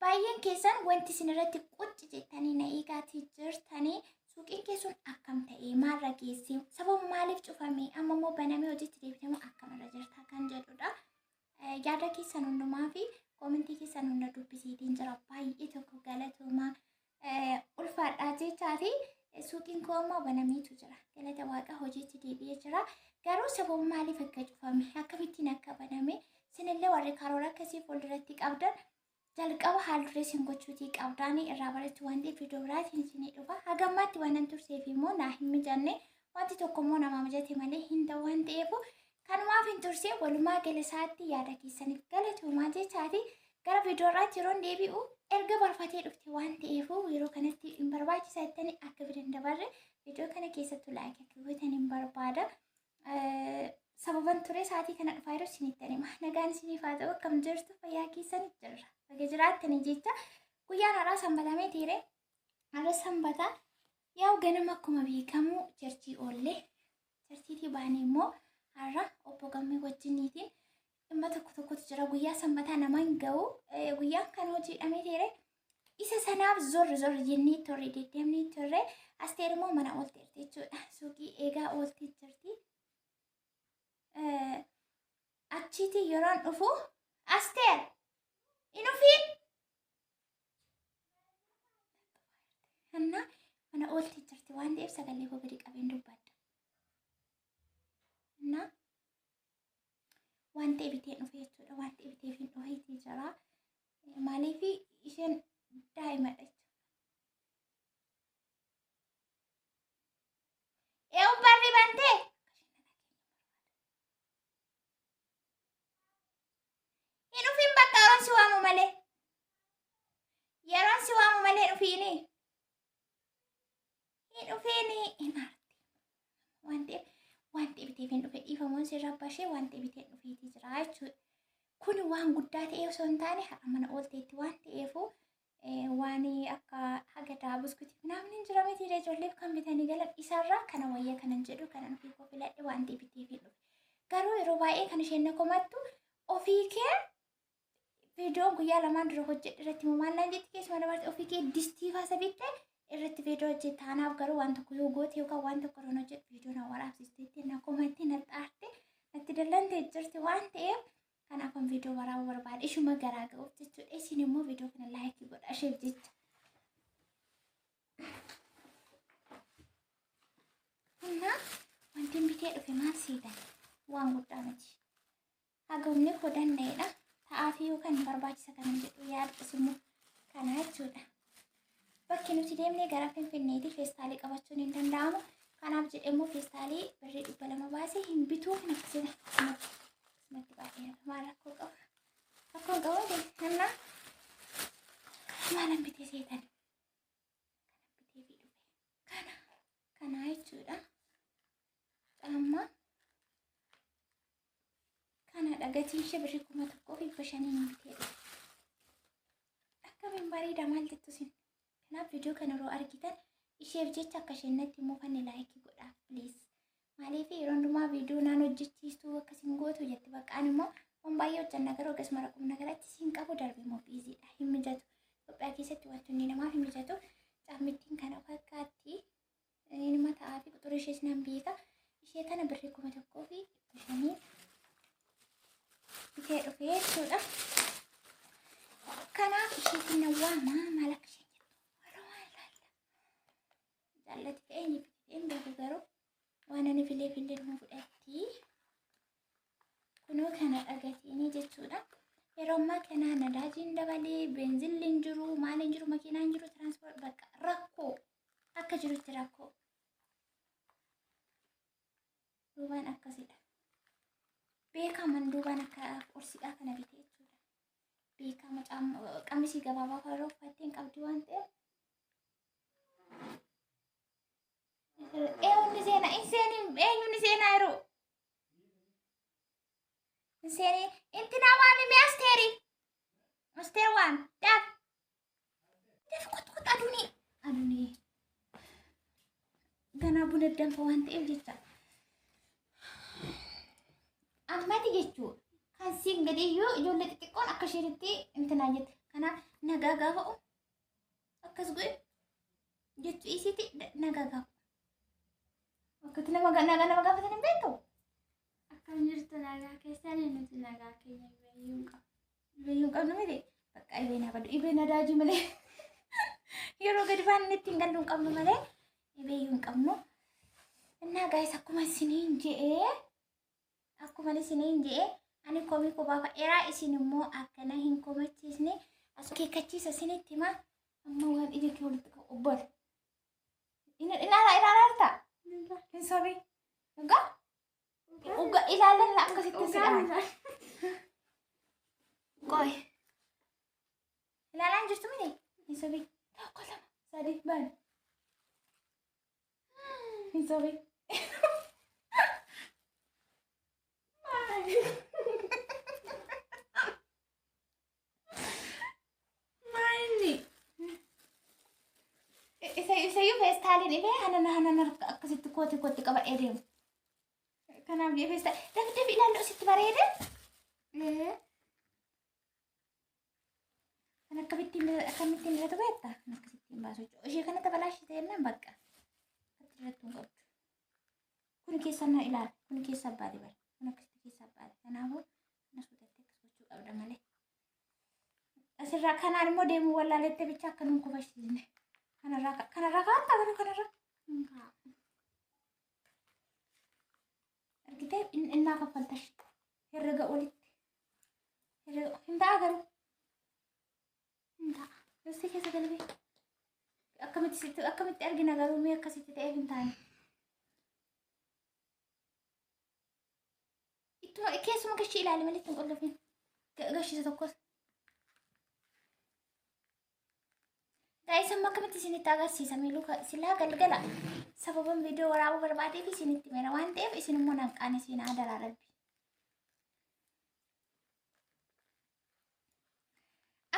Baay'een keessan wanti isin irratti qucci jettanii na eegaatii jirtanii suuqiin keessun akkam ta'e maalirra geesse sababa maaliif cufame amma immoo banamee hojiitti deebitamu akkamirra jirta kan jedhudha. Yaada keessan hundumaa fi koomentii keessan hunda dubbisiitiin jira baay'ee tokko galatoomaa ulfaadhaa jechaa fi suuqiin koo ammoo banameetu jira. Galata waaqa hojiitti deebi'ee jira. Garuu sababa maaliif akka cufame akkamittiin akka baname isinillee warri karoora akkasii fuulduratti qabdan jalqaba haal duree isin gochuutii qabdaanii irraa barachuu waan ta'eef viidiyoo biraatiin isinii dhufa. Hagammaatti waan nan turseef immoo naa hin mijanne wanti tokko immoo namaa mijate malee hin ta'u waan ta'eef kanumaaf hin turse walumaa gala isaatti yaada keessaniif galatoomaa jechaati. Gara viidiyoo irraatti yeroon deebi'u erga barfatee dhufte waan ta'eef yeroo kanatti hin barbaachisa jettanii akka bira hin dabarre viidiyoo kana keessattuu laayikii akka gootan hin barbaada. Sababan ture sa'aatii kana dhufaa yeroo isinitti hima. Nagaan isiniif haa ta'u akkam jirtu fayyaa keessan jirra. Baga jiraattanii jecha guyyaan har'aa sanbatamee tiire. Har'a sanbata yaa'u ganama akkuma beekamu cherchii oollee cherchiitii baanee immoo har'a obbo Gammee wajjiniitiin dhimma tokko tokkotu jira. Guyyaa sanbataa nama hin ga'u. Guyyaan kan hojiidhamee tiire. Isa sanaaf zorri zorri jennee turre deddeemnee turre. Asteer immoo mana oolteerti jechuudha. Suuqii eegaa ooltee jirti. Achiitii yeroon dhufu Asteer hin dhufiin. Hanna mana ooltee jirti waan ta'eef sagalee koo gadi qabeen dubbadha. Hanna waan ta'e bitee dhufe jechuudha. Waan ta'e biteef hin dhufeetii jira. Maaliif isheen daa'imadha jechuudha. Eewu barri bantee? Hin dhufin bakka yeroon si waamu malee. Yeroon si waamu malee dhufiini. Hin dhufiini hin aarti. Waan ta'eef waan ta'e biteef hin dhufe dhiifamuun sirra bashee waan ta'e bitee dhufeetii jira jechuudha. Kun waan guddaa ta'e osoo hin taane har'a mana oolteetti waan ta'eefu waan akka hagadaa buskutii namni hin jira miti ijoolleef kan bitanii galan isarraa kana wayya kanan jedhu kanan ofii koo filadhe waan ta'e biteef hin dhufe. Garuu yeroo baay'ee kan isheen na komattu ofii kee viidiyoo guyyaa lamaan dura hojjedhe irratti immoo maal naan jetti keessumaa dabarte ofii kee distii faasa bitte irratti viidiyoo hojjetta. Anaaf garuu waan tokko yoo goote yookaan waan tokko yeroo hojjedhu viidiyoo na waraabsisteetti na komatti na xaarte natti dallantee jirti waan ta'eef kanaafan viidiyoo waraabuu barbaade ishuma garaa ga'uuf jechuudha. Isin immoo viidiyoo kana laayikii godha isheef jecha. Innaa wanti bitee dhufe maal seetan waan guddaa miti. Haga humni koo danda'edha. Ta'aafii yookaan barbaachisa kanan jedhu yaadus immoo kana jechuudha. Bakki nuti deemnee gara Finfinneeti feestaalii qabachuun hin danda'amu. Kanaaf jedhee immoo feestaalii birrii 200 baasee hin bituu kan akkasii akkasumatti baay'ee maal rakkoo qaba. Rakkoon qabu kennaa maalan bitee seetan. Kana bitee fi dhufe. Kana kana jechuudha. Caammaa kanadha gatiin ishee birrii 1500 bitee dhufe. Akkamiin bareeda maal jettu isin. Kanaaf viidiyoo kana yeroo argitan isheef jecha akka isheen natti immoo fanni laayikii godhaa please. Maaliif yeroo hundumaa viidiyoo naan hojjechiistuu akkasiin gootu jetti baqqaan immoo waan baay'ee hojjanna garuu akkasuma rakkoo nagaratti siin qabu darbe immoo biiziidha hin mijatu. Itoophiyaa keessatti wantoonni namaaf hin mijatu. Caammittiin kana fakkaatti. Inuma ta'aa fi quxurii ishees nan beeka. Ishee kana birrii 1500 bitee dhufe jechuudha. Kanaaf isheetiin na waama maal akka isheen jettu walumaa ilaalla. Jaallatti ta'ee ni bitee hin beeku garuu waan ani filee filee nu fudhatti. Kunoo kana dhagatiinii jechuudha. Yeroo ammaa kana nadaajiin dabalee beenzilli hin jiru maal hin jiru makiinaan hin jiru tiraanspoort bakka rakkoo akka jirutti rakkoo. Duubaan akkasidha. Beekaman duubaan akka qorsiidhaa kana bitee jechuudha. Beekama qamisii gabaabaa yeroo uffattee hin qabdi waan ta'eef. Eenyuun seenaa hin seeniin eenyuun seenaa yeroo. Hin seenii intinaa waami mee asteeri. Asteer waami daaf. Dafi kottu kottu aduunii. Aduunii. Ganaa buna danfa waan ta'eef jecha. Ammati jechuudha. Kan siin gadi iyyuu ijoollee xixiqqoon akka isheenitti intinaa jette. Kanaaf nagaa. Nagaa gaafa'u akkas godhe jechuu isiiti nagaa gaafa. Akkatti nama nagaa nama gaafatan hin beektu. Akkam jirtu nagaa keessanii nuti nagaa keenya ibeeyyuu hin qabnu. Ibeeyyuu hin qabnu miti. Bakka ibeen haa baddu. Ibeen adaajii malee. Yeroo gadi baanne ittiin gallu hin qabnu malee ibeeyyuu hin qabnu. Innaa gaayis akkuma isiniin je'ee akkuma isiniin je'ee ani komii koo baafadheeraa isin immoo akkana hin komachiisne as akeekkachiisa isinitti hima amma waan ija kee walitti qabu obbole. Ilaala ilaala jirta? Hin sobii. Dhugaa? Dhugaa ilaalan akkasitti si dhahan. Qoy. Ilaalaan jirtu miti? Hin sobii. Tokko lama sadi bani. Hin sobii. Maayini. Isayyuu feestaaliin dhibee hanan hanan harka akkasitti kooti kootti qabadhee deemu. Kanaaf jee feestaal dafi dafi ilaallu sitti bareede. Kan akkamittiin akkamittiin diratu beekta? Kan akkasittiin baasu jechuudha. Ishee kana tabalaashite jennaan bakka. Akkatti dirattuu hin qabdu. Kun keessa na ilaali. Kun keessa baate bara. Kun akkasitti keessa baate. Kanaafuu kana suutatti akkas gochuu qabda malee. Asirraa kanaan immoo deemuu wallaalette bicha akka nun kofashiisne. Kanarraa kanarraa kaa'atta garuu kanarraa. Argitee innaa kaffaltash herrega olitti. Herrega hin ta'a garuu. Hin ta'a. Issi keessa galbee. Akkamitti sitti akkamitti argina garuu mee akkasitti ta'eef hin taane. Ittuma keessuma gashii ilaali malee ittiin qollofin. Gashiisa tokkos. Gaa'is amma akkamitti isinitti agarsiisa miiluu silaa galgala sababan viidiyoo waraabuu barbaadeef isinitti meera waan ta'eef isin immoo nan qaanesiin adaraa rabbi.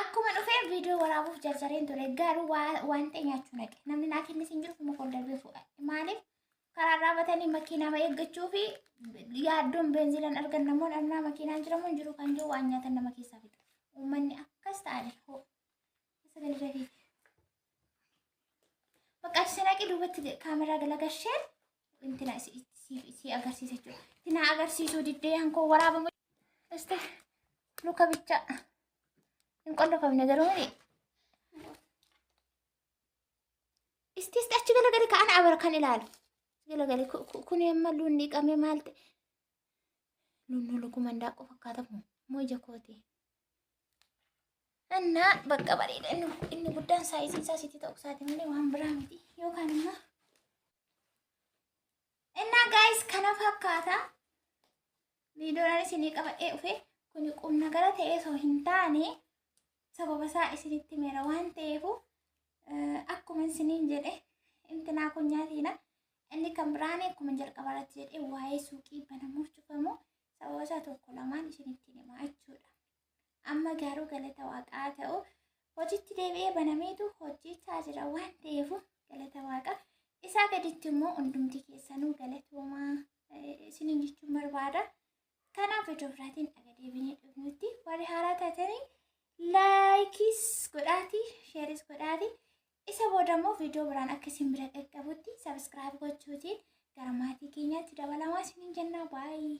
Akkuma dhufee viidiyoo waraabuuf jarjareen ture garuu waan ta'e nyaachuu naqe. Namni naa kennis hin jiru kuma kol darbee fuudha. Maaliif karaa dhaabatanii makiinaa eeggachuu fi yaaddoon beenzilaan argan namoonni dhabnaa makiinaan jiramu hin jiru kan jiru waan nyaatan nama keessaa fixa. Uummanni akkas ta'aa jira. Hoo. Keessa galii dafii. Bakka achi naqi duubatti kaameraa galagasheen intina si agarsiisa jechuudha. Intina agarsiisuu diddee hankoo waraabamu. Este luka bicha hin qollofamne garuu miti. Isti isti achi galagali ka'an abara kan ilaalu. Galagali kun amma luunni dhiqamee maal ta'e? Luunnu lukuma handaaqqoo fakkaatamu moo ija kooti? Innaa bakka bareeda inni guddaan saayiziin isaa sitti ta'uu isaati malee waan biraa miti yookaan immoo. Innaa gaayis kana fakkaata. Viidiyoon ani isinii qabadhee dhufe kuni qubna gara ta'ee osoo hin taane sababa isaa isinitti meera waan ta'eefu akkuma isiniin jedhe intinaa kun nyaatiina. Inni kan biraan akkuma jalqaba irratti jedhe waa'ee suuqii banamuuf cufamu sababa isaa tokko lamaan isinitti himaa jechuudha. Amma garuu galata waaqaa ta'u hojiitti deebi'ee banameetu hojjechaa jira waan ta'eefu galata waaqa. Isaa gaditti immoo hundumti keessanuu galatoomaa isiniin jechuun barbaada. Kanaaf iddoo biraatiin dhaga deebinee dhufnutti warri haaraa taatanii laayikiis godhaatii sheeris godhaatii isa booda immoo viidiyoo biraan akka isin bira qaqqabutti sabiskiraayib gochuutiin gara maatii keenyaatti dabalamaa isiniin jennaa baay'ee.